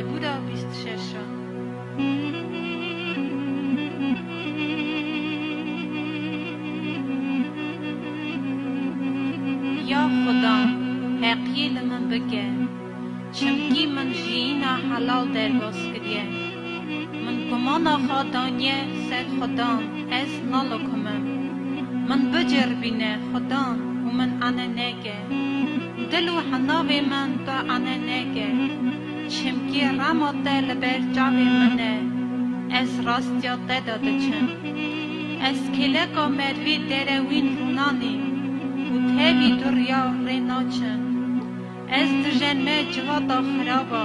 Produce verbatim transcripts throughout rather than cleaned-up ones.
Gura bîst şeş. Ya Xudan, heqiyê li min bike, çimkî min jiyîna helal derbas kiriye. Min gumana xwe daniye ser Xudan, ez nalikimim. Min bicirbîne Xudan û min ane neke. Dil û hinavê min tu ane neke. Çimkî rema te li ber çavê min e, ez rastiya te de diçim. Ez kêleka mervê derewîn rûnanî û tevî duriya rê naçim. Ez dijenme civata xiraba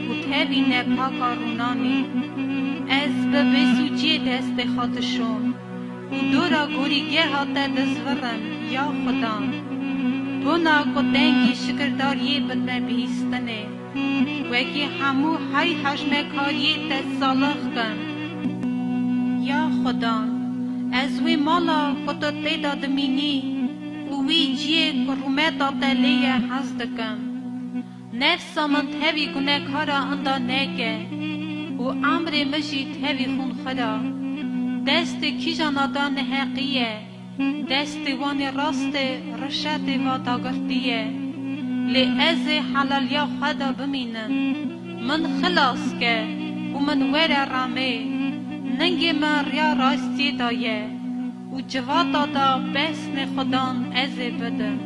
û tevî nepaka rûnanî. Ez bi bêsûciyê destê xwe dişom û dora gorîgeha te dizvirim, ya Xudan. Bona ku dengî şikirdariyê bidme bihîstinê, wekî hemû hey hejmekariyê te salix kim. Ya Xudan, ez wê mala ku tu tê de dimînî û wî ciyê ku rûmeta te lê ye hez dikim. Nefsa min tevî gunekara inda neke û emrê min jî tevî xûnxira. Destê kîjana da neheqî ye, destê wanê rastê rişetê va dagirtî ye. Lê ez ê helaliya xwe de bimînim. Min xilas ke û min were remê. Ningê min riya rastiyê de ye û civata da besnê Xudan ez ê bidim.